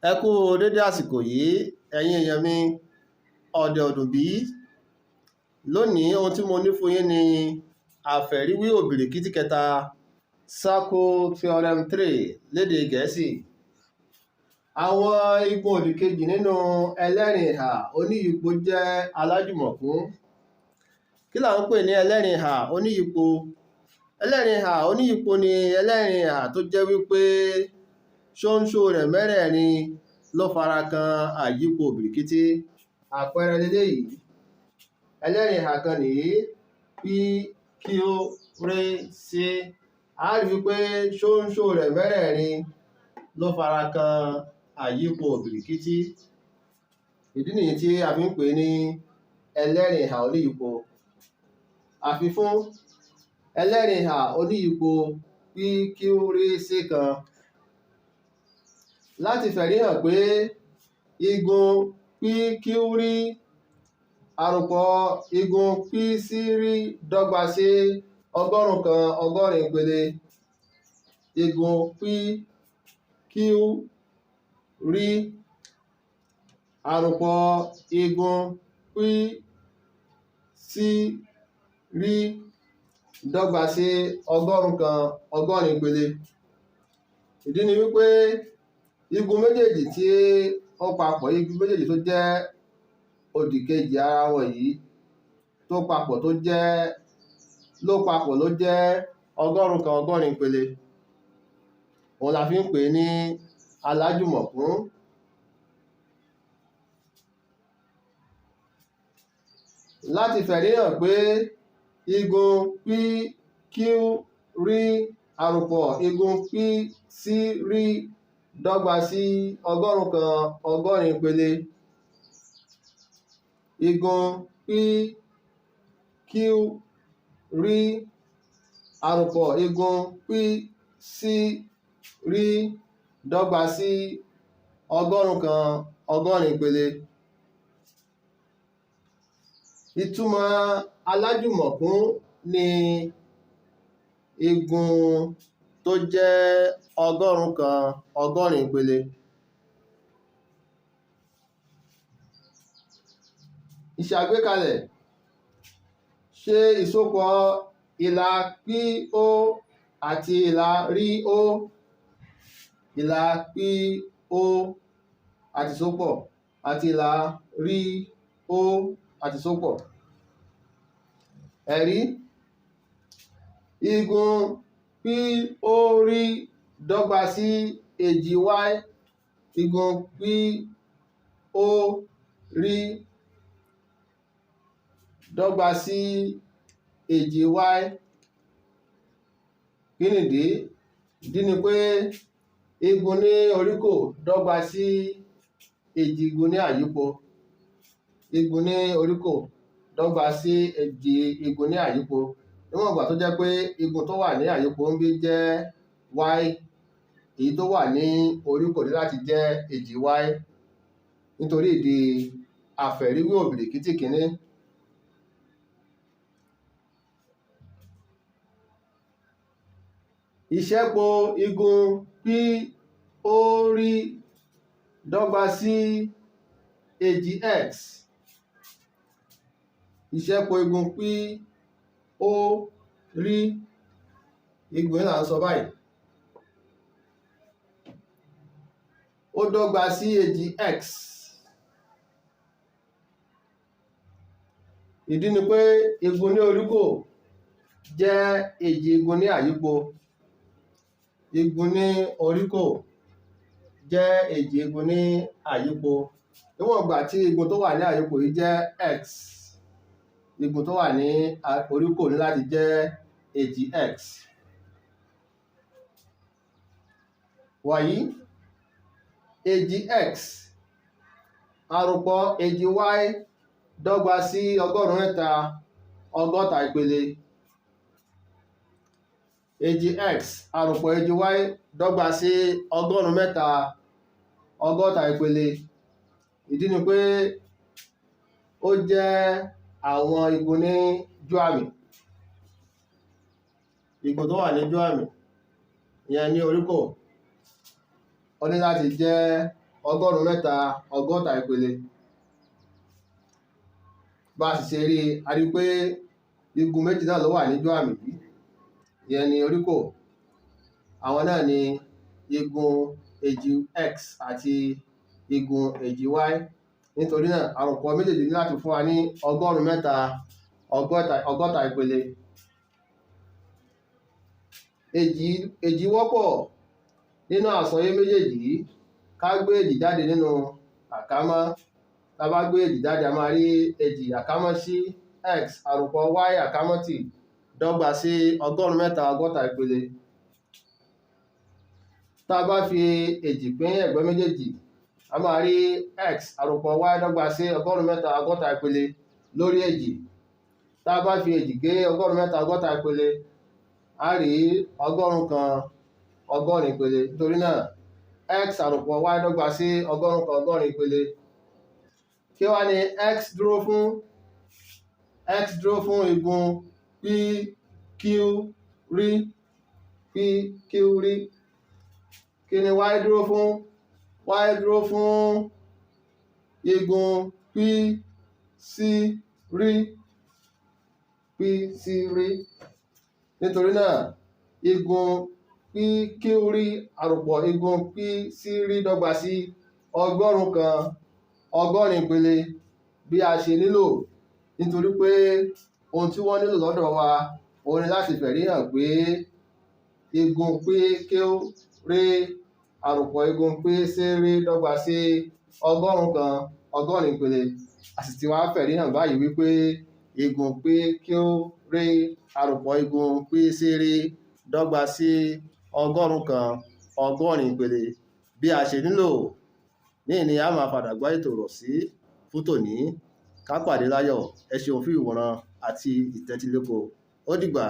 Ẹ kú dédé àsìkò yìí, ẹ̀yin èèyàn mi, ọ̀dẹ̀ ọ̀dùn bí. Lónìí, ohun tí mo ní fún yín ni àfẹ̀ríwí òbìrìkìtì kẹta, Circle Theorem 3 lédè Gẹ̀ẹ́sì. Àwọn igun òdìkejì nínú ẹlẹ́rìn ìhà oníyípo jẹ́ alájùmọ̀kún. Kí là ń pè ní ẹlẹ́rìn ìhà oníyípo? Ẹlẹ́rìn ìhà oníyípo ni ẹlẹ́rìn ìhà tó jẹ́ wípé ṣóńṣó rẹ̀ mẹ́rẹ̀ẹ̀rin ló fara kan àyípo òbìrìkìtì. Àpẹẹrẹ leléyìí, ẹlẹ́rìn ìhà kan nìyí, P Q R C. A rí wípé ṣóńṣó rẹ̀ mẹ́rẹ̀ẹ̀rin ló fara kan àyípo òbìrìkìtì. Ìdí nìyí tí a fi ń pè ní ẹlẹ́rìn ìhà oníyípo. Àfifún ẹlẹ́rìn ìhà oníyípo P Q R C kan láti fẹ̀rí hàn pé igun P Q R àròpọ̀ igun P C R dọ́gba sí 180 ìpele. Igun P Q R àròpọ̀ igun P C R dọ́gba sí 180 ìpele. Ìdí ni wípé igun méjèèjì tí ó papọ̀, igun méjèèjì tó jẹ́ òdìkejì ara wọn yìí tó papọ̀ tó jẹ́ ló papọ̀ ló jẹ́ 180 ìpele. Òun la fi ń pè ní alájùmọ̀kún. Láti fẹ̀rí hàn pé igun P Q R àròpọ̀ igun P C R dọ́gba sí 180 ìpele. Igun P Q R àròpọ̀ igun P C R dọ́gba sí 180 ìpele. Ìtumọ̀ alájùmọ̀kún ni igun tó jẹ́ 180 ìpele. Ìṣàgbékalẹ̀: ṣe ìsopọ̀ ìlà P O àti ìlà R O. Ìlà P O àti ìsopọ̀ àti ìlà R O àti ìsopọ̀. Ẹ̀rí: igun P O R dọ́gba sí èjì Y. Igun P O R dọ́gba sí èjì Y. Kí nìdí? Ìdí ni pé igun ní oríkò dọ́gba sí èjì igun ní àyípo. Igun ní oríkò dọ́gba sí èjì igun ní àyípo. Níwọ̀n ìgbà tó jẹ́ pé igun tó wà ní àyípo ń bí jẹ́ Y, èyí tó wà ní oríkò ní láti jẹ́ èjì Y. Nítorí ìdí àfẹ̀ríwí òbìrìkìtì kìíní. Ìṣẹ́po igun P O R dọ́gba sí èjì X. Ìṣẹ́po igun P O R, igun yìí là ń sọ báyìí, ó dọ́gba sí èjì X. Ìdí ni pé igun ní oríkò jẹ́ èjì igun ní àyípo. Igun ní oríkò jẹ́ èjì igun ní àyípo. Níwọ̀n ìgbà tí igun tó wà ní àyípo yìí jẹ́ X, igun tó wà ní oríkò ní láti jẹ́ èjì X. Wàyí, èjì X àròpọ̀ èjì Y dọ́gba sí 360 ìpele. Èjì X àròpọ̀ èjì Y dọ́gba sí 360 ìpele. Ìdí ni pé ó jẹ́ àwọn igun ní júàmì. Igun tó wà ní júàmì ìyẹn ní oríkò Ó ní láti jẹ́ 360 ìpele. Bá a sì ṣe rí, a rí pé igun méjì náà ló wà níjú àmì yìí, ìyẹn ni oríkò. Àwọn náà ni igun èjì x àti igun èjì y. Nítorí náà, àròpọ̀ méjèèjì ní láti fún wa ní 360 ìpele. Èjì wọ́pọ̀ nínú àsọyé méjèèjì yìí. Ká gbé èjì jáde nínú àkámọ́. Tá bá gbé èjì jáde, a máa rí èjì àkámọ́ sí x àròpọ̀ y àkámọ́ tì dọ́gba sí 360 ìpele. Tá bá fi èjì pín ẹ̀gbẹ́ méjèèjì, a máa rí x àròpọ̀ y dọ́gba sí 360 ìpele lórí èjì. Tá bá fi èjì gé 360 ìpele, a rí 180 ìpele. Nítorí náà, x àròpọ̀ y dọ́gba sí 180 ìpele. Kí wá ni x dúró fún? X dúró fún igun p q r, p q r. Kí ni y dúró fún? Y dúró fún igun p c r, p c r. Nítorí náà, igun p q r àròpọ̀ igun p c r dọ́gba sí 180 ìpele bí a ṣe nílò, nítorí pé ohun tí wọ́n nílò lọ́dọ̀ wa òun ni láti fẹ̀rí hàn pé igun p q r àròpọ̀ igun p c r dọ́gba sí 180 ìpele. A sì ti wá fẹ̀rí hàn báyìí wípé igun p q r àròpọ̀ igun p c r dọ́gba sí 180 ìpele bí a ṣe nílò. Níhìn ni a máa padà gbá ètò rọ̀ sí fún tòní. Ká pàdé láyọ̀. Ẹ ṣeun fún ìwòran àti ìtẹ́tíléko. Ó dìgbà.